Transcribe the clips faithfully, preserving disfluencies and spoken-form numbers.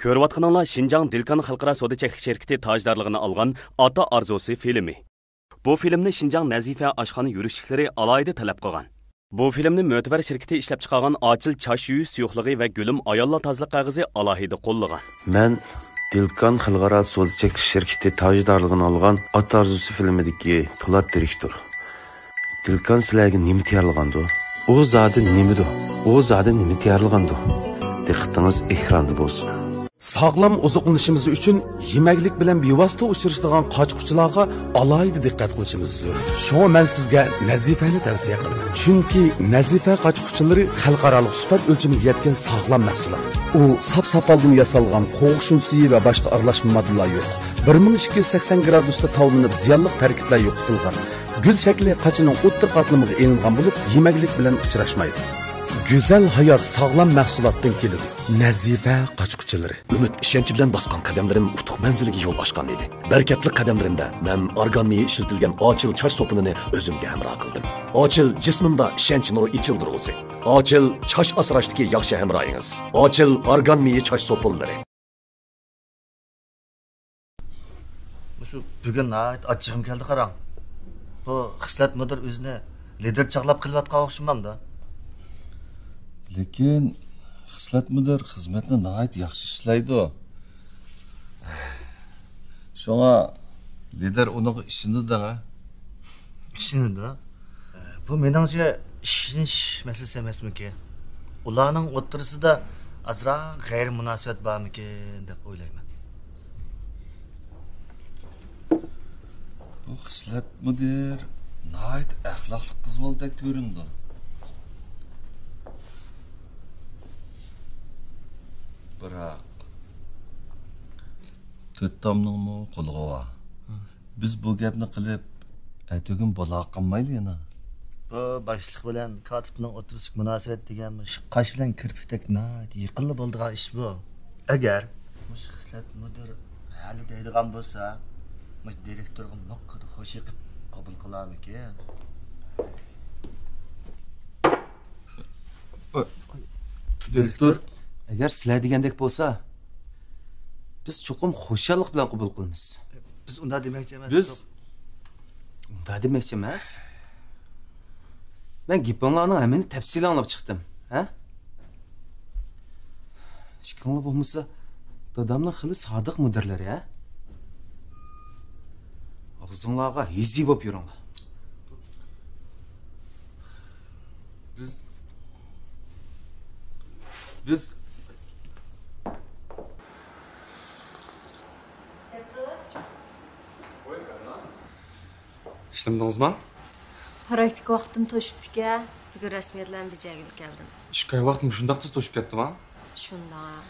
كۆرۈۋاتقىنىڭلار شىنجاڭ دىلكان خەلقئارا سودا چەكلىك شىركىتى تاجدارلىقىنى ئالغان ئاتا ئارزۇسى فىلىمى. بۇ فىلىمنى شىنجاڭ نەزىپە ئاشخانا يۈرۈشلۈكلىرى ئالاھىدە تەلەپ قىلغان. بۇ فىلىمنى مۆتىۋەر شىركىتى ئىشلەپچىقارغان ئاچىل چاچ يۇيۇش سۇيۇقلۇقى ۋە گۈلۈم ئاياللار تازىلىق قەغىزى ئالاھىدە قوللىغان. مەن دىلكان خەلقئارا سودا چەكلىك شىركىتى تاجدارلىقىنى ئالغان ئاتا ئارزۇسى فىلىمىدىكى پولات دىرېكتور. دىلكان سىلەرگە نېمە تەييارلىغاندۇ؟ ئۇ زادى نېمىدۇ؟ ئۇ زادى نېمە تەييارلىغاندۇ؟ دىققىتىڭىز ئېكراندا بولسۇن. ساغلام ئوزۇقلىنىشىمىز ئۈچۈن يېمەكلىك بىلەن بىۋاسىتە ئۇچرىشىدىغان قاچا-قۇچىلارغا ئالاھىدە دىققەت قىلىشىمىز زۆرۈر. شۇڭا مەن سىزگە نەزىفەنى تەۋسىيە قىلىمەن. چۈنكى نەزىفە قاچا-قۇچىلىرى خەلقئارالىق سۈپەت ئۆلچىمىگە يەتكەن ساغلام مەھسۇلات. ئۇ ساپ-ساپالدىن ياسالغان، قوغۇش ئۇنى ۋە باشقا ئارىلاشما ماددىلار يوق. بىر مىڭ ئىككى يۈز سەكسەن گرادۇستا تاۋلىنىپ، زىيانلىق تەركىبلەر يوقىتىلغان. گۈل شەكلى قاچىنىڭ ئوتتۇرا قاتلىمىغا ئېلىنغان بولۇپ، يېمەكلىك بىلەن ئۇچراشمايدۇ. گۈزەل ھايات ساغلام مەھسۇلاتتىن كېلىدۇ. نەزىفە قاچا-قۇچىلىرى. ئۈمىد، ئىشەنچ بىلەن باسقان قەدەملىرىم ئۇتۇق مەنزىلىگە يول ئاچقان ئىدى. بەرىكەتلىك قەدەملىرىمدە مەن ئارگان مېيى ئىشلىتىلگەن ئاچىل چاچ سوپۇنىنى ئۆزۈمگە ھەمراھ قىلدىم. ئاچىل جىسمىمدا ئىشەنچ نۇرى ئېچىلدۇرغۇسى. ئاچىل چاچ ئاسراشتىكى ياخشى ھەمراھىڭىز. ئاچىل ئارگان مېيى چاچ سوپۇنلىرى. مۇشۇ بۈگۈن ناھايىتى ئاچچىقىم كەلدى قاراڭ. بۇ خىسلەت مۇدىر ئۆزىنى لىدىر چاغلاپ قېلىۋاتقان ئوخشىمامدۇ؟ لېكىن خىسلەت مۇدىر خىزمەتنى ناھايىتى ياخشى ئىشلەيدۇ. شۇڭا لىدىر ئۇنىڭغا ئىشىنىدۇ دەڭە. ئىشىنىدۇ. بۇ مېنىڭچە ئىشىنىش مەسىلىسى ئەمەسمىكىن؟ ئۇلارنىڭ ئوتتۇرىسىدا ئازراق غەيرىي مۇناسىۋەت بارمىكىن دەپ ئويلايمەن. بۇ خىسلەت مۇدىر ناھايىتى ئەخلاقلىق قىز بولدەك كۆرۈنىدۇ. بىراق، تۆت تامنىڭمۇ قۇلىقى بار. بىز بۇ گەپنى قىلىپ، ئەتىگۈن بولاقالمايلى يەنە. بۇ باشلىق بىلەن كاتىپنىڭ ئوتتۇرىسىدىكى مۇناسىۋەت دېگەن مۇشۇ قاش بىلەن كىرپىكتەك ناھايىتى يېقىنلا بولىدىغان ئىش بۇ. ئەگەر مۇشۇ خىسلەت مۇدىر ھەلى دەيدىغان بولسا، مۇشۇ دىرېكتورغا موققىدە خوش يېقىپ قوبۇل قىلارمىكىن؟ دىرېكتور، ئەگەر سىلەر دېگەندەك بولسا، بىز چوقۇم خۇشاللىق بىلەن قوبۇل قىلىمىز. بىز ئۇنداق دېمەكچى ئەمەس. بىز ئۇنداق دېمەكچى ئەمەس. مەن گېپىڭلارنىڭ ھەممىنى تەپسىلىي ئاڭلاپ چىقتىم. ھە؟ ئىككىڭلار بولمىسا، دادامنىڭ خېلى سادىق مۇدىرلىرى، ھە؟ ئاغزىڭلارغا ھېزى بولۇپ يۈرۈڭلار. بىز، بىز ئىشلىمىدىڭىزما؟ پراكتىكا ۋاقتىم توشۇپتىكەن. بۈگۈن رەسمىيەتلەرنى بېجەرگىلى كەلدىم. ئىككى ئاي ۋاقىت مۇشۇنداق تېز توشۇپ كەتتىما؟ شۇنداق.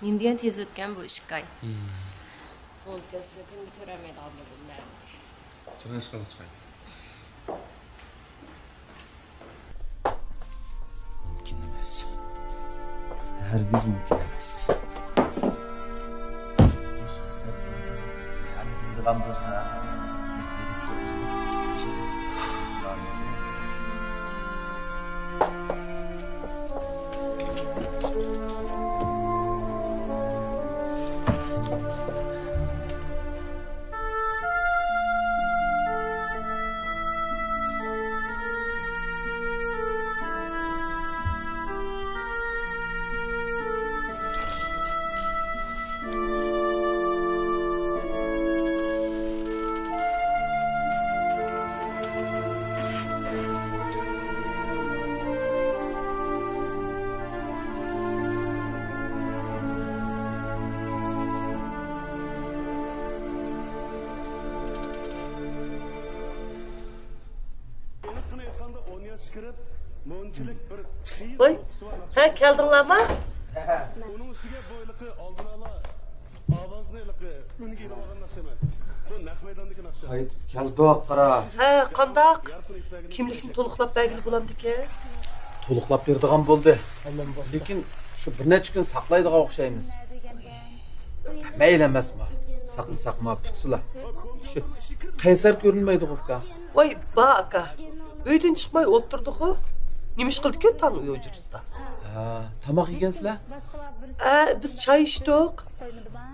نېمە دېگەن تېز ئۆتكەن بۇ ئىككى ئاي. بولدى، سىزنى كۈندە كۆرەلمەيدىغان بولدۇم مەن. تۇرۇڭ، ئىشقىلىپ چىقاي. مۇمكىن ئەمەس. ھەرگىز مۇمكىن ئەمەس. ۋاي، ھە، كەلدىڭلارما؟ ئۇنىڭ ئۈستىگە بۇ ھېلىقى ئالدىن ئالا ئاۋازنى ھېلىقى ئۈنگە ئېلىۋالغان ناخشا ئەمەس. بۇ نەق مەيداندىكى ناخشا. قايتىپ كەلدۇق، قارا. ھە، قانداق؟ كىملىكنى تولۇقلاپ بەرگىلى بولامدىكەن؟ تولۇقلاپ بېرىدىغان بولدى. لېكىن شۇ بىر نەچچە كۈن ساقلايدىغان ئوخشايمىز. مەيلى ئەمەسما، ساقلىساقما پۈتسىلا. شۇ قەيسەر كۆرۈنمەيدىغۇ ئۇكا. ۋاي، با ئاكا. ئۆيدىن چىقماي ئولتۇردىغۇ. نېمە ئىش قىلدىكىن تاڭ ئۆي ھۇجرىسىدا؟ ھە، تاماق يېگەنسىلەر؟ ئە، بىز چاي ئىچتۇق.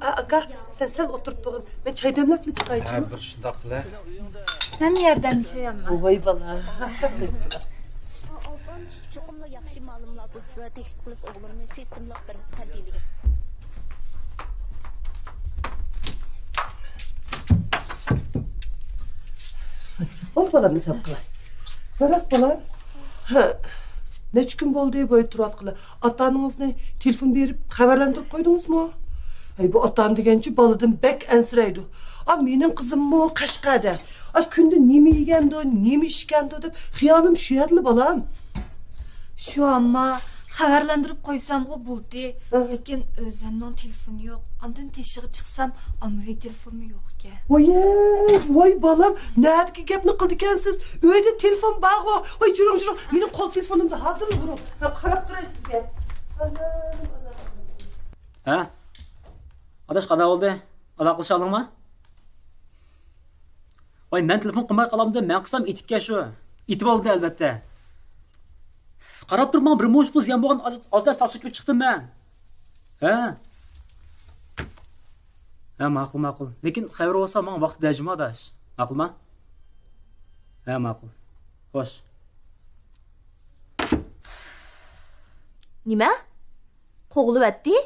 ئە، ئاكا، سەن سەل ئولتۇرۇپ تۇرغىن. مەن چاي دەملەپلا ھە، چىقايچۇ. بىر شۇنداق قىلە. مەن ياردەملىشەي، ئەمما. ۋاي بالا. چوقۇملا ياخشى مالۇملار بولسا تەكلىپ قىلىپ ئوغلۇمنى سىستېمىلىق بىر تەربىيەلىگەن. ئوي بالام، ھېساب قىلاي. راست بالا. ھە. نەچچە كۈن بولدى بۇ يەردە تۇرۇۋاتقىلى. ئاتا-ئانىڭىزنى تېلېفون بېرىپ خەۋەرلەندۈرۈپ قويدىڭىزمۇ؟ ھەي، بۇ ئاتا-ئانا دېگەنچۇ بالىدىن بەك ئەنسىرەيدۇ. ئا، مېنىڭ قىزىممۇ قەشقەردە. ئا، كۈندە نېمە يېگەندۇ، نېمە ئىچكەندۇ دەپ خىيالىم شۇ يەردىلا، بالام. شۇ، ئەمما خەۋەرلەندۈرۈپ قويسامغۇ بولدى. ھە. لېكىن ئۆزەمنىڭ تېلېفونى يوق. ئاندىن تېشىغا چىقسام، ئاممىۋى تېلېفونمۇ يوقكەن. ۋاي، ۋاي بالام، نەدىكى گەپنى قىلىدىكەنسىز؟ ئۆيدە تېلېفون بارغۇ. ۋاي، جۈرۈڭ، جۈرۈڭ. مېنىڭ قول تېلېفونۇمدا ھازىرلا بۇرۇڭ. مەن قاراپ تۇراي سىزگە. ئانام، ئانام. ھە؟ ئاداش، قانداق بولدى؟ ئالاقىلىشالدىڭما؟ ۋاي، مەن تېلېفون قىلماي قالامدىم، مەن قىلسام ئېتىپكەن شۇ. ئېتىۋالدى ئەلۋەتتە. قاراپ تۇرۇپ ماڭا بىر مۇنچە پۇل زىيان بولغان ئاز-، ئازراق ساقچى كۆپ چىقتىم مەن. ھە؟ ھە، ماقۇل، ماقۇل. لېكىن خەۋىرى بولسا ماڭا ۋاقتى دەجىما ئاداش. ماقۇلما؟ ھە، ماقۇل. خوش. نېمە؟ قوغلىۋەتتى؟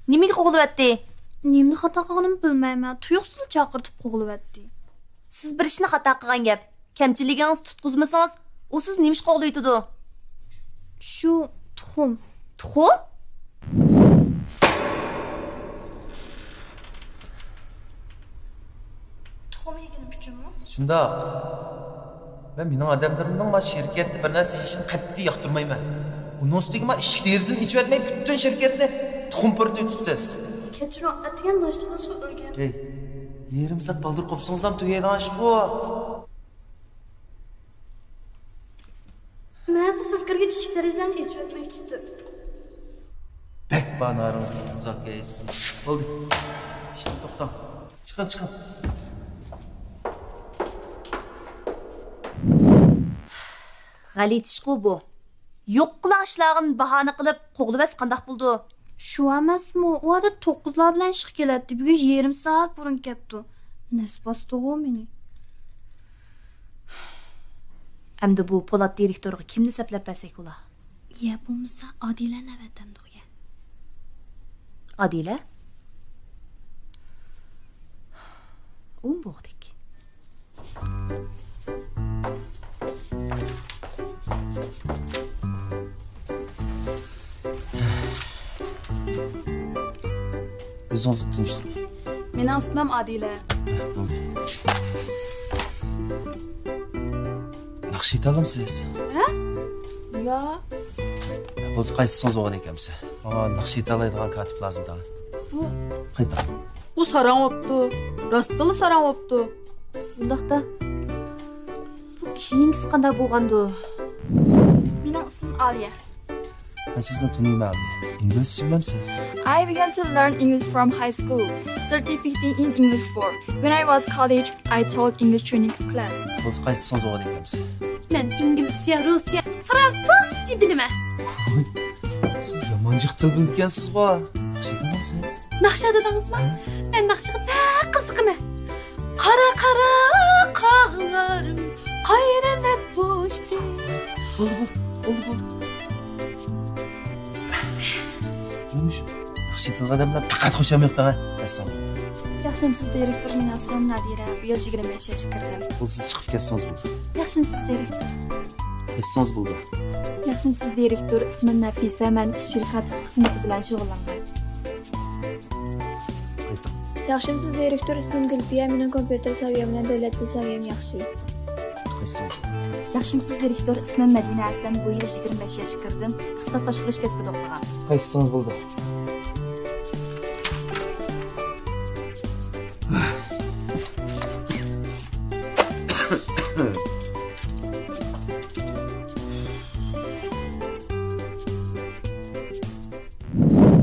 نېمىگە قوغلىۋەتتى؟ نېمىنى خاتا قىلغىنىمنى بىلمەيمەن، تۇيۇقسىزلا چاقىرتىپ قوغلىۋەتتى. سىز بىر ئىشنى خاتا قىلغان گەپ. كەمچىلىكىڭىزنى تۇتقۇزمىسىڭىز، ئۇ سىزنى نېمە ئىشقا قوغلىۋېتىدۇ؟ شۇ تۇخۇم. تۇخۇم؟ تۇخۇم يېگىنىم ئۈچۈنمۇ؟ شۇنداق. مەن مېنىڭ ئادەملىرىمنىڭ ما شىركەتتە بىر نەرسە يېيىشىنى قەتئىي ياقتۇرمايمەن. ئۇنىڭ ئۈستىگە ما ئىشىك دېرىزىنى ئېچىۋەتمەي پۈتۈن شىركەتنى تۇخۇم پۇرىتىۋېتىپسىز. كەچۈرۈڭ، ئەتىگەن ناشتا قىلىشقا ئۆلگەن. ھەي، يېرىم سائەت بالدۇر قوپسىڭىزلام تۈگەيدىغان ئىشقۇ. مەن سىز كىرگەچ ئىشىك دېرىزىلەرنى ئېچىۋەتمەكچىدىم. بەك بانارىڭىزنى ئۇزاق يەيسىز. بولدى. ئىشتىن توختاڭ. چىقىڭ، چىقىڭ. غەلىتە ئىشقۇ بۇ. يوق قىلغان ئىشلارغىمۇ باھانە قىلىپ قوغلىۋەتسە قانداق بولىدۇ؟ شۇ ئەمەسمۇ، ئۇ ئادەتتە توققۇزلار بىلەن ئىشقا كېلەتتى، بۈگۈن يېرىم سائەت بۇرۇن كەپتۇ. نەس باستىغۇ مېنى. ئەمدى بۇ پولات دىرېكتورغا كىمنى سەپلەپ بەرسەك بولا؟ يە بولمىسا ئادىلەنى ئەۋەتەمدۇق يە. ئادىلە؟ ئۇمۇ بوغدەك. ئۆزىڭىزنى تونۇشتۇرۇڭ. مېنىڭ ئىسمىم ئادىلە. بولدى. ناخشا ئېيتالامسىز؟ ھە؟ يا. بولسا قايتسىڭىز بولغان ئىكەنمىسە. ماڭا ناخشا ئېيتالايدىغان كاتىپ لازىم دەڭ. بۇ. قايتىڭ. ئۇ ساراڭ بوپتۇ. راستتىنلا ساراڭ بوپتۇ. ئۇنداقتا بۇ كېيىنكىسى قانداق بولغاندۇ؟ مېنىڭ ئىسمىم ئالىيە. مەن سىزنى تونۇيمەن. ئىنگلىزچە بىلەمسىز؟ I began to learn English from high school, certificate in English four. When I was college, I taught English training class. بولسا قايسىڭىز بولغان ئىكەنسىز؟ مەن ئىنگلىزچە، رۇسچە، فرانسۇزچە بىلىمەن. سىز يامان جىق تىل بىلىدىكەنسىزغۇ. ناخشا ئېيتالامسىز؟ ناخشا دېدىڭىزمۇ؟ ھە. مەن ناخشىغا بەك قىزىقىمەن. قارا، قارا قاغلارىم قايرىلىپ بوشتى. بولدى، بولدى، بولدى، بولدى. نېمە شۇ؟ ناخشا ئېيتىدىغان ئادەملەر پەقەت خۇشامەت قىلىدىغان. ياخشىمۇسىز دىرېكتور، مېنىڭ ئىسمىم نادىرە، بۇ يىل يىگىرمە بەش ياشقا كىردىم. بولسا سىز چىقىپ كەتسىڭىز بولدى. ياخشىمۇسىز دىرېكتور؟ كەتسىڭىز بولدى. ياخشىمۇسىز دىرېكتور، ئىسمىم نەفىسە، مەن ئۈچ يىل كاتىپلىق خىزمىتى بىلەن شۇغۇللانغان. قايتىڭ. ياخشىمۇسىز دىرېكتور، ئىسمىم گۈلپىيە، مېنىڭ كومپيۇتېر سەۋىيەم بىلەن دۆلەت تىل سەۋىيەم ياخشى. قايسىڭىز؟ ياخشىمۇسىز دىرېكتور، ئىسمىم مەدىنە ھەسەن، بۇ يىل يىگىرمە بەش ياشقا كىردىم، ئىقتىساد باشقۇرۇش كەسپىدە ئوقۇغان. قايسىڭىز بولدى؟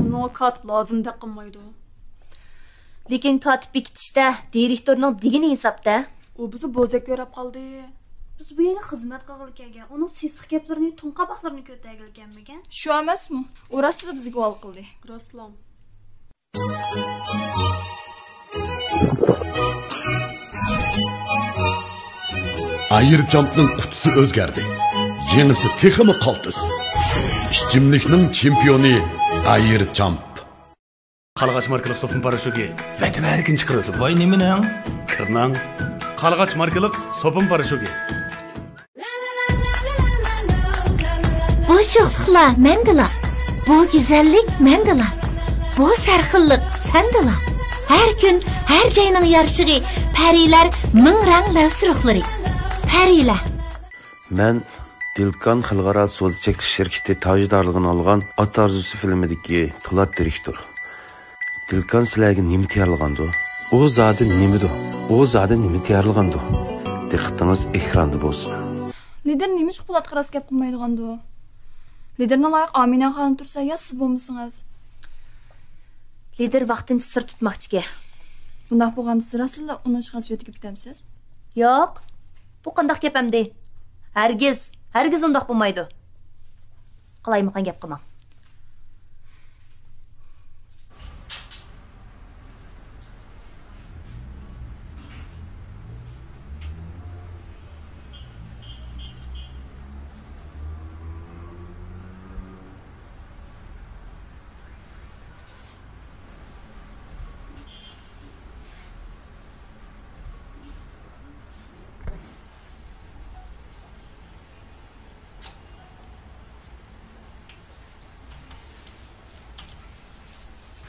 ئۇنىڭغا كاتىپ لازىم دەپ قىلمايدۇ. لېكىن كاتىپ بېكىتىشتە دىرېكتورنىڭ دېگىنى ھېسابتا. ئۇ بىزنى بوزەككە ئۆرەپ قالدى. بىز بۇ يەرگە خىزمەت قىلغىلى كەلگەن. ئۇنىڭ سېسىق گەپلىرىنى، تۇڭقا باقلىرىنى كۆتەرگىلى كەلمىگەن. شۇ ئەمەسمۇ؟ ئۇ راستلا بىزگە ھال قىلدى. راسلا. ئايرچامپنىڭ قۇتىسى ئۆزگەردى. يېڭىسى تېخىمۇ قالتىس. ئىچىملىكنىڭ چېمپىيونى ئايرچامپ. قالغاچ ماركىلىق سوپۇن پاراشوكى ۋەتەۋەركىن چىقىرىۋېتىدۇ. ۋاي، نېمىنىڭ؟ كىرنىڭ. قالغاچ ماركىلىق سوپۇن پاراشوكى. بۇ شوخلۇقلار مەندىلا، بۇ گۈزەللىك مەندىلا، بۇ سەرخىللىق سەندىلا. ھەر كۈن، ھەر جاينىڭ يارىشىغى، پەرىلەر مىڭ رەڭ لەۋ سۇرۇقلىرى. پەرىلەر. مەن دىلكان خەلقئارا سودا چەكلىك شىركىتى تاجدارلىقىنى ئالغان ئات ئارزۇسى فىلىمىدىكى پولات دىرېكتور. دىلكان سىلەرگە نېمە تەييارلىغاندۇ؟ ئۇ زادى نېمىدۇ؟ ئۇ زادى نېمە تەييارلىغاندۇ؟ دىققىتىڭىز ئېكراندا بولسۇن. لىدىر نېمىشقا پولاتقا راست گەپ قىلمايدىغاندۇ؟ لىدىرنىڭ لايىق ئامىنە خانىم تۇرسا، يا سىز بولمىسىڭىز؟ لىدىر ۋاقتىنچە سىر تۇتماقچىكەن. بۇنداق بولغاندا سىز راستلا ئۇنىڭ ئىشخانىسى ئۆتۈپ كېتەمسىز؟ ياق. بۇ قانداق گەپ ئەمدى؟ ھەرگىز، ھەرگىز ئۇنداق بولمايدۇ. قالايمىقان گەپ قىلماڭ.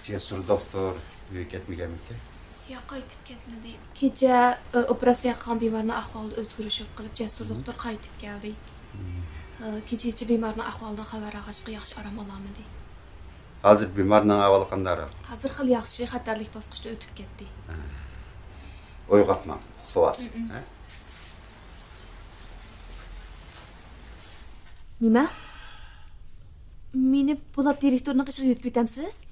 جەسۇر دوختۇر ئۆيگە كەتمىگەنمىكەن؟ ياق، قايتىپ كەتمىدى. كېچە، ئى، ئوپېراتسىيە قىلغان بىمارنىڭ ئەھۋالىدا ئۆزگىرىش بولۇپ قېلىپ، جەسۇر دوختۇر قايتىپ كەلدى. ئى، كېچىچە بىمارنىڭ ئەھۋالىدىن خەۋەر ئالغاچقا ياخشى ئارام ئالالمىدى. ھازىر بىمارنىڭ ئەھۋالى قانداقراق؟ ھازىر خېلى ياخشى، خەتەرلىك باسقۇچتىن ئۆتۈپ كەتتى. ھە. ئويغاتماڭ، ئۇخلىۋالسۇن. ھە؟ نېمە؟ مېنى پولات دىرېكتورنىڭ قېشىغا يۆتكىۋېتەمسىز؟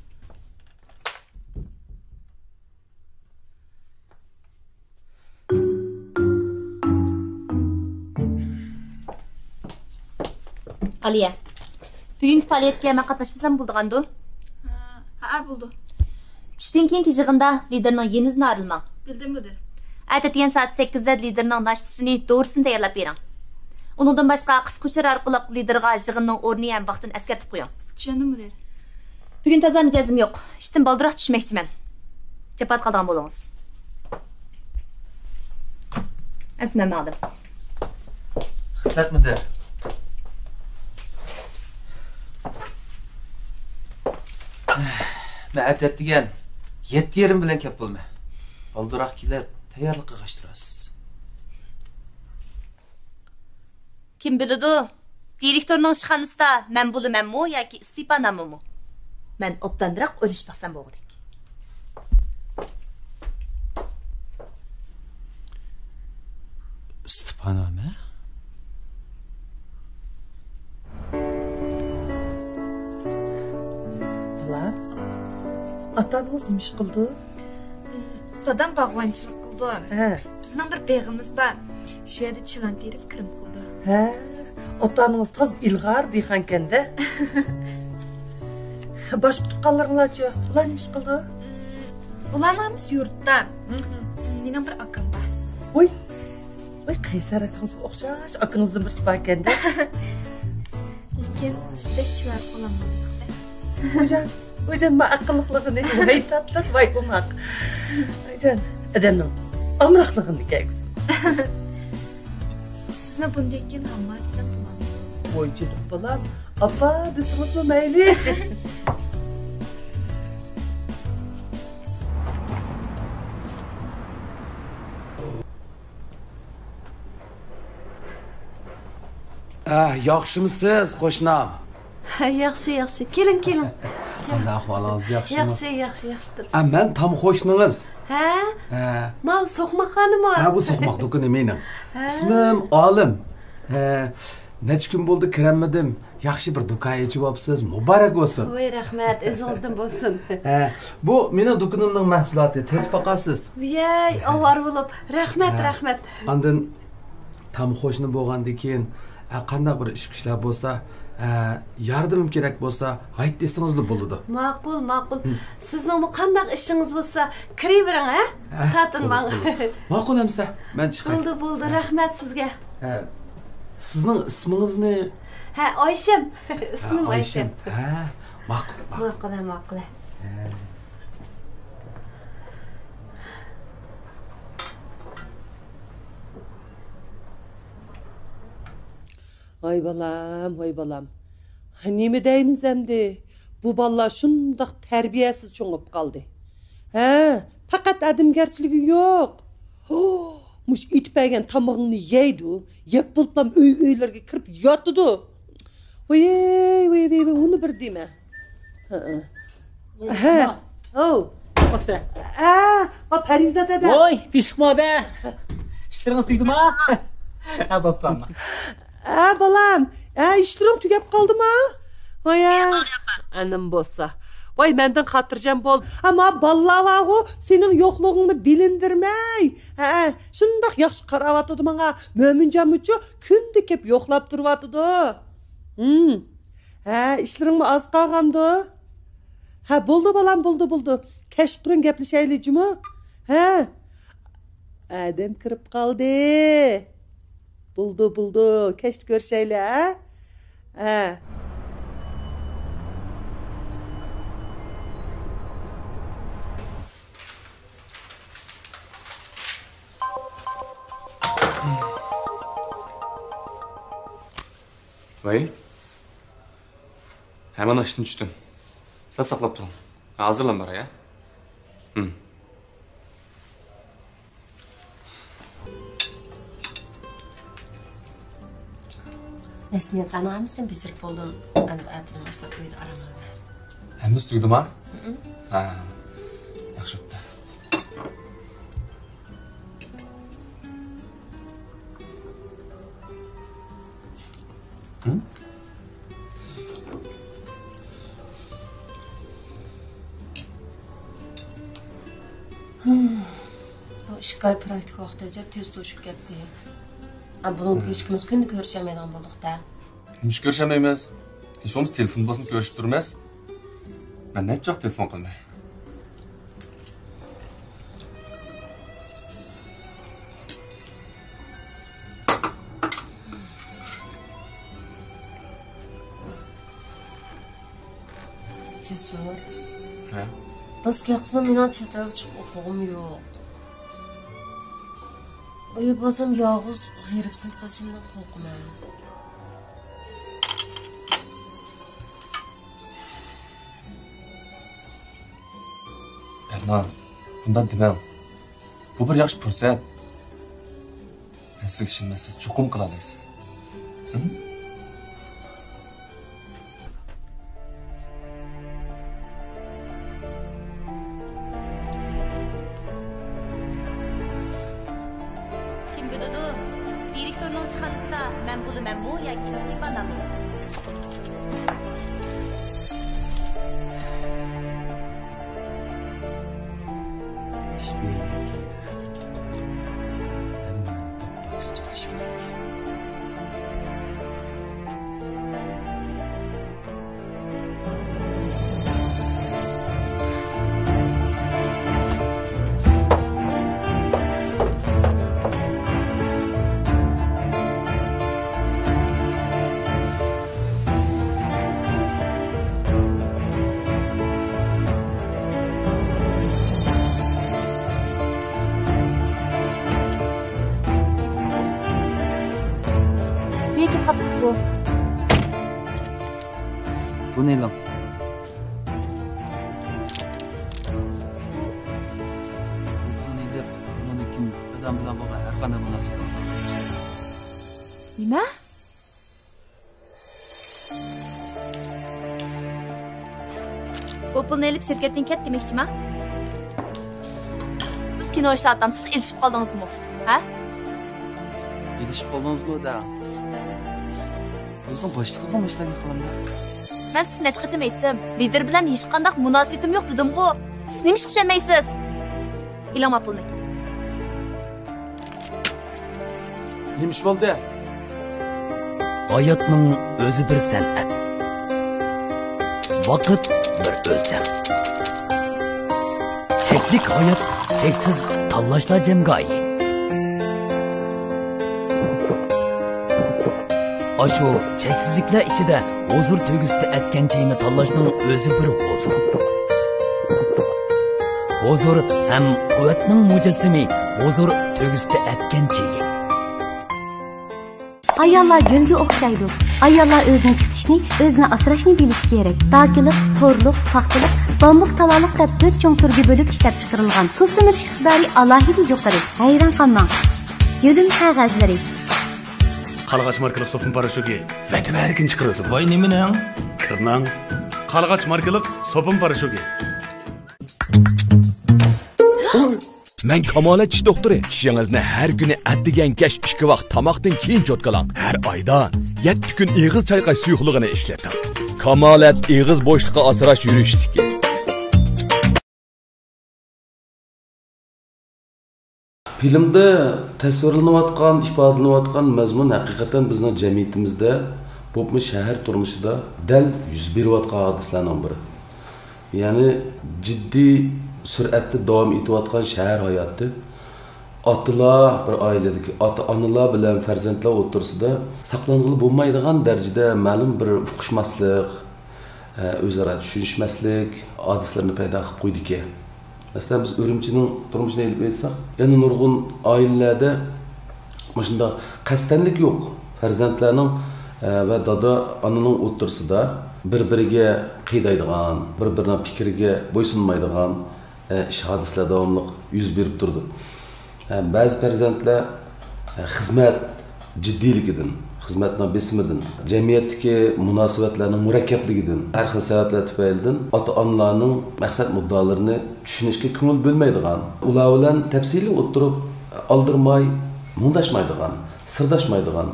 ئالىيە، بۈگۈنكى پائالىيەتكە مەن قاتناشمىسام بولىدىغاندۇ؟ ھە، ھە، بولىدۇ. چۈشتىن كېيىنكى يىغىندا لىدىرنىڭ يېنىدىن ئايرىلماڭ. بىلدىم، مۇدىر. ئەتە دېگەن سائەت سەككىزدە لىدىرنىڭ ناشتىسىنى، دورىسىنى تەييارلاپ بېرىڭ. ئۇنىڭدىن باشقا، قىسقا ئۇچۇر ئارقىلىق لىدىرغا يىغىننىڭ ئورنى ھەم ۋاقتىنى ئەسكەرتىپ قويۇڭ. چۈشەندىم، مۇدىر. بۈگۈن تازا مىجەزىم يوق. ئىشتىن بالدۇرراق چۈشمەكچىمەن. جاپادا قالىدىغان بولىڭىز. ئەمسە مەن ماڭدىم. خىسلەت مۇدىر. مەن ئەتە ئەتىگەن يەتتە يېرىم بىلەن كەپ بولىمەن. بالدۇرراق كېلىپ، تەييارلىق قىلغاچ تۇرارسىز. كىم بىلىدۇ، دىرېكتورنىڭ ئىشخانىسىدا مەن بولىمەنمۇ ياكى ئىستېپانامىمۇ؟ مەن ئوبدانراق ئويلىشىپ باقسام بولغۇدەك. ئىستېپانامە؟ بالام، ئاتا-ئانىڭىز نېمە ئىش قىلىدۇ؟ دادام باغۋەنچىلىك قىلىدۇ. ھە. بىزنىڭ بىر بېغىمىز بار. شۇ يەردە چىلان تېرىپ كىرىم قىلىدۇ. ھە، ئاتا-ئانىڭىز تازا ئىلغار دېھقانكەن-دە. باشقا تۇغقانلىرىڭلارچۇ؟ ئۇلار نېمە ئىش قىلىدۇ؟ ئۇلارنىڭ ھەممىسى يۇرتتا. مېنىڭ بىر ئاكام بار. ۋوي، ۋوي، قەيسەر ئاكىڭىزغا ئوخشاش ئاكىڭىزدىن بىرسى باركەن-دە. لېكىن سىزدەك چىۋەر قوللانمىدى. ۋايجان، ۋايجان، ما ئەقىللىقلىقىنى، ۋاي تاتلىق، ۋاي ئوماق. ۋايجان، ئادەمنىڭ ئامراقلىقىنى كەلگۈسى. سىزنى بۇندىن كېيىن ھامما دېسەم بولامدۇ؟ ۋايجان، بالام، ئاپا دېسىڭىزمۇ مەيلى. ئە، ياخشىمۇسىز، قوشنام؟ ياخشى، ياخشى. كېلىڭ، كېلىڭ. قانداق ئەھۋالىڭىز، ياخشىمۇ؟ ياخشى، ياخشى، ياخشى تۇرۇپسىز. ئە، مەن تام قوشنىڭىز. ھە؟ ھە. ماۋۇ سوقماق خانىمۇ؟ ھە، بۇ سوقماق دۇكىنى مېنىڭ. ھە. ئىسمىم ئالىم. ھە، نەچچە كۈن بولدى كىرەلمىدىم. ياخشى بىر دۇكان ئېچىۋاپسىز، مۇبارەك بولسۇن. ۋاي، رەھمەت، ئۆزىڭىزدىن بولسۇن. ھە، بۇ مېنىڭ دۇكىنىمنىڭ مەھسۇلاتى، تېتىپ باقارسىز. ۋىيەي، ئاۋارە بولۇپ، رەھمەت، ھە. رەھمەت. ئاندىن تام قوشنا بولغاندىن كېيىن، ئە، قانداق بىر ئىش-كۈچلەر بولسا، ئە، ياردىمىم كېرەك بولسا، ھايت دېسىڭىزلا بولىدۇ. ماقۇل، ماقۇل. ھىم. سىزنىڭمۇ قانداق ئىشىڭىز بولسا، كىرىۋېرىڭ، ھە؟ ھە، تارتىنماڭ. بولدى، بولدى. ماقۇل ئەمسە، مەن چىقاي. بولدى، بولدى. ھە. رەھمەت سىزگە. ھە، سىزنىڭ ئىسمىڭىز نېمە؟ ھە، ئايشەم. ئىسمىم ھە، ئايشەم. ئايشەم. ھە، ماقۇل، ماقۇل. ماقۇل، ھە، ماقۇل. ھە. ۋاي بالام، ۋاي بالام. نېمە دەيمىز ئەمدى؟ بۇ بالىلار شۇنداق تەربىيەسىز چوڭىيىپ قالدى. ھە، پەقەت ئادەمگەرچىلىكى يوق. ھو، مۇشۇ ئېتىپ بەرگەن تامىقىڭنى يەيدۇ، يەپ بولۇپلا ئۆي-ئۆيلىرىگە كىرىپ ياتىدۇ. ۋىي، ۋىي، ۋىي، ۋىي، ئۇنى بىر دېمە. ھە. ھە. ئاۋۇ. ۋاي، پەرىزات ھەدە. ۋاي، تىشقما ھەدە. ئىشلىرىڭىز تۈگىدىما؟ ھە، بوپتۇ ئەمما. ھە، بالام. ھە، ئىشلىرىڭ تۈگەپ قالدىما؟ ۋاي، ھە. ئەنىم بولسا. ۋاي، مەندىن خاتىرجەم بول. ئەمما بالىلار بارغۇ، سېنىڭ يوقلۇقۇڭنى بىلىندۈرمەي. ھە، شۇنداق ياخشى قاراۋاتىدۇ ماڭا. مۆمىنجانمۇچۇ كۈندە كېلىپ يوقلاپ تۇرۇۋاتىدۇ. ھىم. ھە، ئىشلىرىڭمۇ ئاز قالغاندۇ؟ ھە، بولدى بالام، بولدى، بولدى. كەچقۇرۇن گەپلىشەيلى جۇمۇ. ھە. ئادەم كىرىپ قالدى. بولدى، بولدى. كەچتە كۆرۈشەيلى، ھە؟ ھە. ۋەي. ھە، مانا ئىشتىن چۈشتۈم. سەل ساقلاپ تۇرۇڭ. ھازىرلا باراي، ھە؟ ھىم. رەسمىيەتلەرنىڭ ھەممىسىنى بېجىرىپ بولدۇم. ئەمدى ئەتىدىن باشلاپ ئۆيدە ئارام ئالىمەن. ھەممىسى تۈگىدىما؟ ھىم. ھە، ياخشى بوپتۇ. ھىم؟ بۇ ئىككى ئاي پراكتىكا ۋاقتى ئەجەب تېز توشۇپ كەتتى. ھە، بۇنىڭدىن كېيىن ھىم. ئىككىمىز كۈندە كۆرۈشەلمەيدىغان بولدۇق-دە. نېمىشقا كۆرۈشەلمەيمىز؟ ھېچ بولمىسا تېلېفون بولسىمۇ كۆرۈشۈپ تۇرىمىز. مەن نەچچە ۋاقىت تېلېفون قىلماي. جەسۇر. ھە؟ راست گەپ قىلسام، مېنىڭ چەت ئەلگە چىقىپ ئوقۇغۇم يوق. ئۇ يەردە بولسام يالغۇز غېرىبسىنىپ قېلىشىمدىن قورقىمەن. بەرنا، بۇنداق دېمەڭ. بۇ بىر ياخشى پۇرسەت. مەن سىزگە ئىشىنىمەن، سىز چوقۇم قىلالايسىز. ھىم؟ كىم بىلىدۇ؟ دىرېكتورنىڭ ئىشخانىسىدا مەن بولىمەنمۇ ياكى ستېپانامۇ؟ ئىش بېرىلگەن. ھەممىنى پاك-پاكىز تۇتۇش كېرەك. بېكىپ قاپسىزغۇ. بۇنى ئېلىڭ. بۇ پۇلنى ئېلىپ، بۇنى كىم دادام بىلەن بولغان ھەر قانداق مۇناسىۋىتىڭىزنى قىلىۋېرىڭ. نېمە؟ بۇ پۇلنى ئېلىپ شىركەتتىن كەت دېمەكچىما؟ سىز كىنو ئىشلەۋاتامسىز، ئېلىشىپ قالدىڭىزمۇ؟ ھە؟ ئېلىشىپ قالدىڭىزمۇ دەڭ. ئۆزىنىڭ باشلىقىغا مۇشۇنداق گەپ قىلامدۇ؟ مەن سىزگە نەچچە قېتىم ئېيتتىم، لىدىر بىلەن ھېچقانداق مۇناسىۋىتىم يوق دېدىمغۇ. سىز نېمە ئىشقا چۈشەنمەيسىز؟ ئېلىڭ ما پۇلنى. نېمە ئىش بولدى؟ ھاياتنىڭ ئۆزى بىر سەنئەت. ۋاقىت بىر ئۆلچەم. چەكلىك ھايات، چەكسىز تاللاشلار جەمگاھى. ئاشۇ چەكسىزلىكلەر ئىچىدە ھۇزۇر تۆگىسىدە ئەتكەن چېيىنى تاللاشنىڭ ئۆزى بىر ھۇزۇر. ھۇزۇر ھەم قۇۋۋەتنىڭ مۇجەسسىمى، ھۇزۇر تۆگىسىدە ئەتكەن چېيى. ئاياللار گۈلگە ئوخشايدۇ. ئاياللار ئۆزىنى تۇتۇشنى، ئۆزىنى ئاسراشنى بىلىشى كېرەك. داكىلىق، تورلۇق، پاختىلىق، بامبۇك، تالالىق دەپ تۆت چوڭ تۈرگە بۆلۈپ ئىشلەپچىقىرىلغان. سۇ سۈمۈرۈش ئىقتىدارى ئالاھىدە يۇقىرى. ھەيران قالماڭ. يۆلۈن قەغەزلىرى. قارلىغاچ ماركىلىق سوپۇن پاراشوكى ۋەتىۋەرگىن چىقىرىۋېتىدۇ. ۋاي نېمىنىڭ؟ كىرنىڭ. قارلىغاچ ماركىلىق سوپۇن پاراشوكى. مەن كامالەت چىش دوختۇرى. چىشىڭىزنى ھەر كۈنى ئەتىگەن كەچ ئىككى ۋاق تاماقتىن كېيىن چوتكىلاڭ. ھەر ئايدا يەتتە كۈن ئېغىز چايقاش سۇيۇقلۇقىنى ئىشلىتىڭ. كامالەت ئېغىز بوشلۇقى ئاسراش يۈرۈشلۈكى. فىلىمدە تەسۋىرلىنىۋاتقان، ئىپادىلىنىۋاتقان مەزمۇن ھەقىقەتەن بىزنىڭ جەمئىيىتىمىزدە، بولۇپمۇ شەھەر تۇرمۇشىدا دەل يۈز بېرىۋاتقان ھادىسىلەرنىڭ بىرى. يەنى جىددىي سۈرئەتتە داۋام ئېتىۋاتقان شەھەر ھاياتى، ئاتىلار، بىر ئائىلىدىكى ئاتا-ئانىلار بىلەن پەرزەنتلەر ئوتتۇرىسىدا ساقلانغىلى بولمايدىغان دەرىجىدە مەلۇم بىر ئۇقۇشماسلىق، ئە، ئۆزئارا چۈشىنىشمەسلىك ھادىسىلىرىنى پەيدا قىلىپ قويىدىكەن. مەسىلەن، بىز ئۈرۈمچىنىڭ تۇرمۇشىنى ئېلىپ ئېيتساق، يەنە نۇرغۇن ئائىلىلەردە مۇشۇنداق قەستەنلىك يوق. پەرزەنتلەرنىڭ، ئە، ۋە دادا، ئانىنىڭ ئوتتۇرىسىدا بىر-بىرىگە قىينايدىغان، بىر-بىرىنىڭ پىكرىگە بويسۇنمايدىغان، ئە، ئىش ھادىسىلەر داۋاملىق يۈز بېرىپ تۇرىدۇ. ئە، بەزى پەرزەنتلەر، ئە، خىزمەت جىددىيلىكىدىن، خىزمەتنىڭ بېسىمىدىن، جەمئىيەتتىكى مۇناسىۋەتلەرنىڭ مۇرەككەپلىكىدىن، ھەر خىل سەۋەبلەر تۈپەيلىدىن ئاتا-ئانىلارنىڭ مەقسەت مۇددىئالىرىنى چۈشىنىشكە كۆڭۈل بۆلمەيدىغان، ئۇلار بىلەن تەپسىلىي ئولتۇرۇپ ئالدىرىماي مۇڭداشمايدىغان، سىرداشمايدىغان،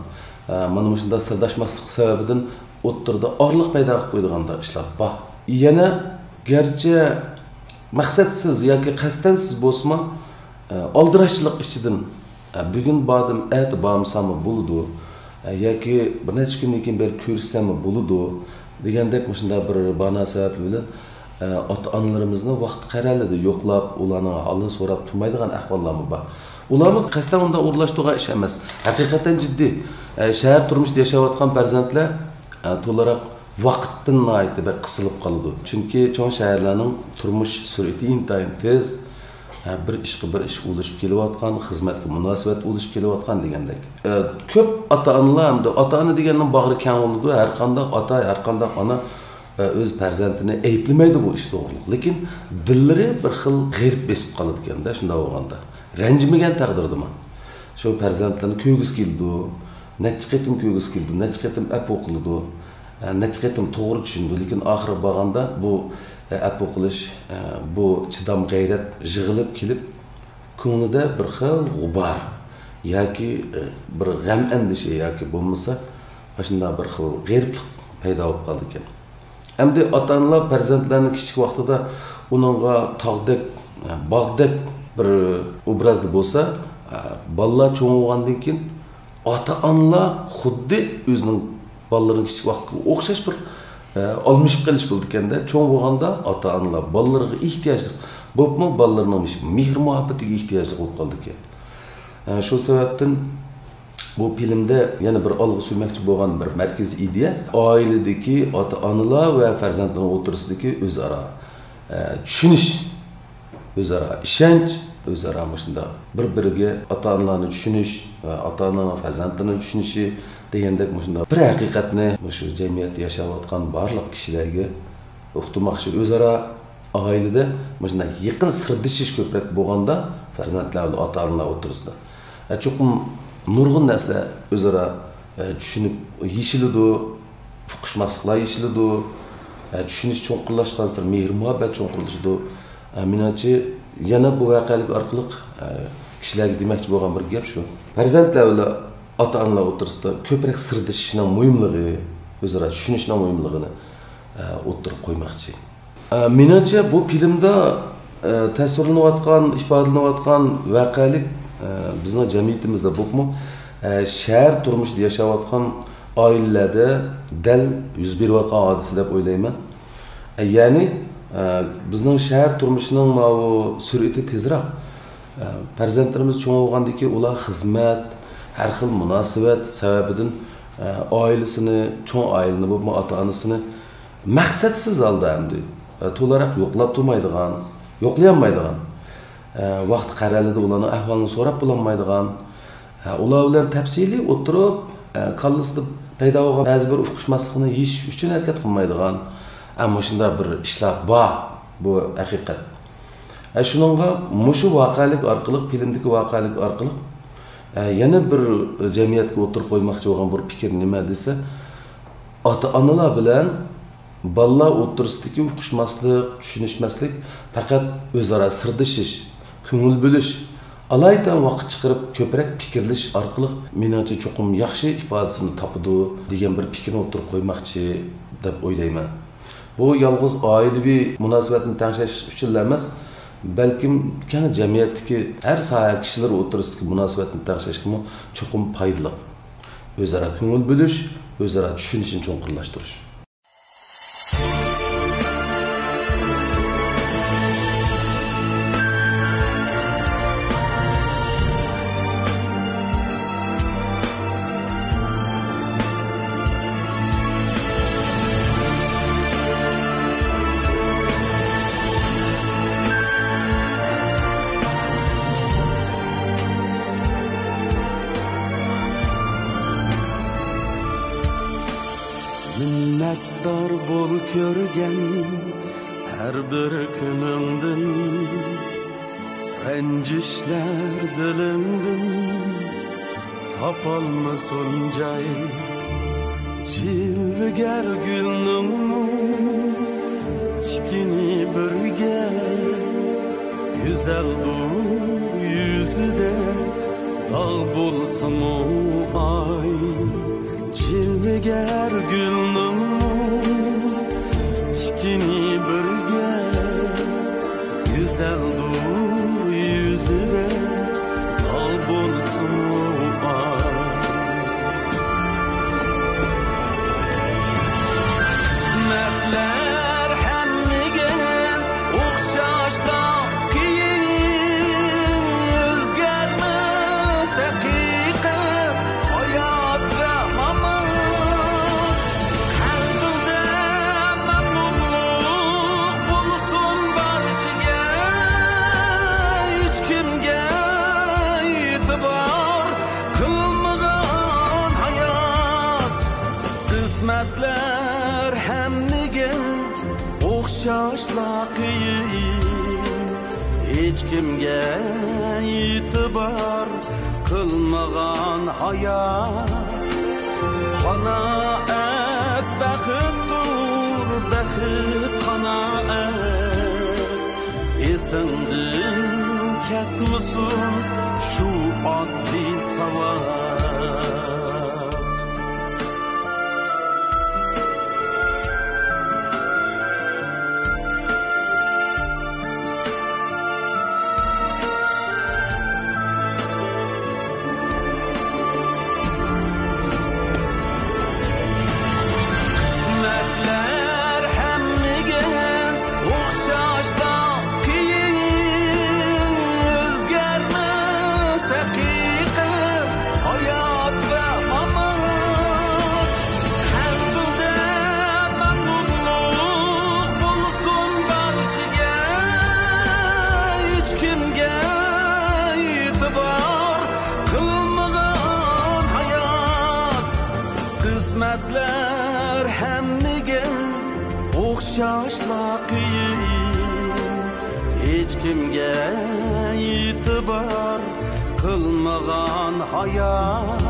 ئە، مانا مۇشۇنداق سىرداشماسلىق سەۋەبىدىن ئوتتۇرىدا ئارىلىق پەيدا قىلىپ قويىدىغان ئىشلار بار. يەنە گەرچە مەقسەتسىز ياكى قەستەنسىز بولسىمۇ، ئە، ئالدىراشچىلىق ئىچىدىن، ئە، بۈگۈن باردىم، ئەتە بارمىساممۇ بولىدۇ، ئە، ياكى بىر نەچچە كۈندىن كېيىن بېرىپ كۆرۈشسەممۇ بولىدۇ دېگەندەك مۇشۇنداق بىر بانا سەۋەبلەر بىلەن، ئە، ئاتا-ئانىلىرىمىزنى ۋاقتى قەرەلىدە يوقلاپ، ئۇلارنىڭ ھالىنى سوراپ تۇرمايدىغان ئەھۋاللارمۇ بار. ئۇلارمۇ قەستەن ئۇنداق ئورۇنلاشتۇرغان ئىش ئەمەس. ھەقىقەتەن جىددىي. ئە، شەھەر تۇرمۇشىدا ياشاۋاتقان پەرزەنتلەر، ئە، تولىراق ۋاقىتتىن ناھايىتى بەك قىسىلىپ قالىدۇ. چۈنكى چوڭ شەھەرلەرنىڭ تۇرمۇش سۈرئىتى ئىنتايىن تېز. ھە، بىر ئىشقا بىر ئىش ئۇلىشىپ كېلىۋاتقان، خىزمەتكە مۇناسىۋەت ئۇلىشىپ كېلىۋاتقان دېگەندەك. ئە، كۆپ ئاتا-ئانىلار، ئەمدى ئاتا-ئانا دېگەننىڭ باغرى كەڭ بولىدۇ. ھەر قانداق ئاتا، ھەر قانداق ئانا، ئە، ئۆز پەرزەنتىنى ئەيىبلىمەيدۇ بۇ ئىش توغرىلىق. لېكىن دىللىرى بىر خىل غېرىب بېسىپ قالىدىكەن-دە، شۇنداق بولغاندا. رەنجىمىگەن تەقدىردىمۇ شۇ پەرزەنتلىرىنى كۆرگۈسى كېلىدۇ، نەچچە قېتىم كۆرگۈسى كېلىدۇ، نەچچە قېتىم ئەپۇ قىلىدۇ، ئە، نەچچە قېتىم توغرا چۈشىنىدۇ، لېكىن ئاخىرىغا بارغاندا بۇ، ئە، ئەپۇ قىلىش، ئە، بۇ چىدام غەيرەت يىغىلىپ كېلىپ، كۆڭلىدە بىر خىل غۇبار ياكى، ئە، بىر غەم ئەندىشە ياكى بولمىسا ئاشۇنداق بىر خىل غېرىبلىق پەيدا بولۇپ قالىدىكەن. ئەمدى ئاتا-ئانىلار پەرزەنتلەرنى كىچىك ۋاقتىدا ئۇنىڭغا تاغدەك، باغدەك بىر ئوبرازدا بولسا، بالىلار چوڭ بولغاندىن كېيىن ئاتا-ئانىلار خۇددى ئۆزىنىڭ بالىلىرىنىڭ كىچىك ۋاقتىغا ئوخشاش بىر ئالمىشىپ قېلىش بولىدىكەن-دە. چوڭ بولغاندا ئاتا-ئانىلار بالىلىرىغا ئېھتىياجلىق، بولۇپمۇ بالىلىرىنىڭ مۇشۇ مېھىر-مۇھەببىتىگە ئېھتىياجلىق بولۇپ قالىدىكەن. شۇ سەۋەبتىن بۇ فىلىمدە يەنە بىر ئالغا سۈرمەكچى بولغان بىر مەركىزىي ئىدىيە، ئائىلىدىكى ئاتا-ئانىلار ۋە پەرزەنتلەرنىڭ ئوتتۇرىسىدىكى ئۆزئارا، ئە، چۈشىنىش، ئۆزئارا ئىشەنچ، ئۆزئارا مۇشۇنداق بىر-بىرىگە ئاتا-ئانىلارنى چۈشىنىش ۋە ئاتا-ئانىنىڭ پەرزەنتلىرىنى چۈشىنىشى دېگەندەك مۇشۇنداق بىر ھەقىقەتنى مۇشۇ جەمئىيەتتە ياشاۋاتقان بارلىق كىشىلەرگە ئۇقتۇرماقچى. ئۆزئارا ئائىلىدە مۇشۇنداق يېقىن سىردىشىش كۆپرەك بولغاندا پەرزەنتلەر ۋە ئاتا-ئانىلار ئوتتۇرىسىدا، ئە، چوقۇم نۇرغۇن نەرسىلەر ئۆزئارا، ئە، چۈشىنىپ يېشىلىدۇ، ئۇقۇشماسلىقلار يېشىلىدۇ، ئە، چۈشىنىش چوڭقۇرلاشقانسېرى مېھىر-مۇھەببەت چوڭقۇرلىشىدۇ. ئە، مېنىڭچە يەنە بۇ ۋەقەلىك ئارقىلىق، ئە، كىشىلەرگە دېمەكچى بولغان بىر گەپ شۇ. پەرزەنتلەر ۋە ئاتا-ئانىلار ئوتتۇرىسىدا كۆپرەك سىردىشىشنىڭ مۇھىملىقى، ئۆزئارا چۈشىنىشنىڭ مۇھىملىقىنى، ئە، ئوتتۇرىغا قويماقچى. ئە، مېنىڭچە، بۇ فىلىمدا، ئە، تەسۋىرلىنىۋاتقان، ئىپادىلىنىۋاتقان ۋەقەلىك، ئە، بىزنىڭ جەمئىيىتىمىزدە بولۇپمۇ ئە، شەھەر تۇرمۇشىدا ياشاۋاتقان ئائىلىلەردە دەل يۈز بېرىۋاتقان ھادىسە دەپ ئويلايمەن. ئە، يەنى، ئە، بىزنىڭ شەھەر تۇرمۇشىنىڭ ماۋۇ سۈرئىتى تېزراق. ئە، پەرزەنتلىرىمىز چوڭ بولغاندىكىن ئۇلار خىزمەت، ھەر خىل مۇناسىۋەت سەۋەبىدىن، ئە، ئائىلىسىنى، چوڭ ئائىلىنى بولۇپمۇ ئاتا-ئانىسىنى مەقسەتسىز ھالدا ئەمدى، ئە، تولىراق يوقلاپ تۇرمايدىغان، يوقلىيالمايدىغان، ئە، ۋاقتى قەرەلىدە ئۇلارنىڭ ئەھۋالىنى سوراپ بولالمايدىغان، ھە، ئۇلار بىلەن تەپسىلىي ئولتۇرۇپ، ئە، كاللىسىدا پەيدا بولغان بەزى بىر ئۇقۇشماسلىقنى يېشىش ئۈچۈن ھەرىكەت قىلمايدىغان، ئە، مۇشۇنداق بىر ئىشلار بار، بۇ ھەقىقەت. ئە، شۇنىڭغا مۇشۇ ۋەقەلىك ئارقىلىق، فىلىمدىكى ۋەقەلىك ئارقىلىق، ئە، يەنە بىر جەمئىيەتكە ئوتتۇرىغا قويماقچى بولغان بىر پىكىر نېمە دېسە، ئاتا-ئانىلار بىلەن بالىلار ئوتتۇرىسىدىكى ئۇقۇشماسلىق، چۈشىنىشمەسلىك پەقەت ئۆزئارا سىردىشىش، كۆڭۈل بۆلۈش، ئالايىتەن ۋاقىت چىقىرىپ كۆپرەك پىكىرلىشىش ئارقىلىق، مېنىڭچە، چوقۇم ياخشى ئىپادىسىنى تاپىدۇ دېگەن بىر پىكىرنى ئوتتۇرىغا قويماقچى دەپ ئويلايمەن. بۇ يالغۇز ئائىلىۋى مۇناسىۋەتنى تەڭشەش ئۈچۈنلا ئەمەس، بەلكىم كەڭ جەمئىيەتتىكى ھەر ساھە كىشىلىرى ئوتتۇرىسىدىكى مۇناسىۋەتنى تەڭشەشكىمۇ چوقۇم پايدىلىق. ئۆزئارا كۆڭۈل بۆلۈش، ئۆزئارا چۈشىنىشنى چوڭقۇرلاشتۇرۇش. مىننەتدار بول كۆرگەن ھەر بىر كۈنۈڭدىن، رەنجىشلەر دىلىڭدىن تاپالمىسۇن جاي. جىلۋىگەر گۈلنىڭمۇ تىكىنى بىرگە، گۈزەلدۇر يۈزىدە داغ بولسىمۇ ئاي. جىلۋىگەر گۈلنىڭمۇ تىكىنى بىرگە، گۈزەلدۇر يۈزىدە داغ بولسىمۇ ئاي. قىسمەتلەر ھەممىگە ئوخشاشلا قىيىن، ئۆزگەرمەس ھەقىقەت، ھايات ۋە مامات. قەلبىڭدە مەمنۇنلۇق بولسۇن بارچىگە، ھېچكىمگە ئېتىبار قىلمىغان ھايات. قىسمەتلەر ھەممىگە ئوخشاشلا قىيىن، ھېچكىمگە ئېتىبار قىلمىغان ھايات. قانائەت بەختتۇر، بەخت قانائەت. ئېسىڭدىن كەتمىسۇن شۇ ئاددىي ساۋات. قىسمەتلەر ھەممىگە ئوخشاشلا قىيىن، ئۆزگەرمەس ھەقىقەت، ھايات ۋە مامات. قەلبىڭدە مەمنۇنلۇق بولسۇن بارچىگە، ھېچكىمگە ئېتىبار قىلمىغان ھايات. قىسمەتلەر ھەممىگە ئوخشاشلا قىيىن، ھېچكىمگە ئېتىبار قىلمىغان ھايات.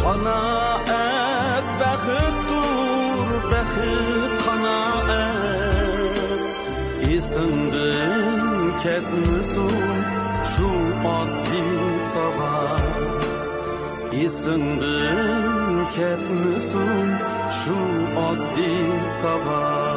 قانائەت بەختتۇر، بەخت قانائەت. ئېسىڭدىن كەتمىسۇن شۇ ئاددىي ساۋات. ئېسىڭدىن كەتمىسۇن شۇ ئاددىي ساۋات.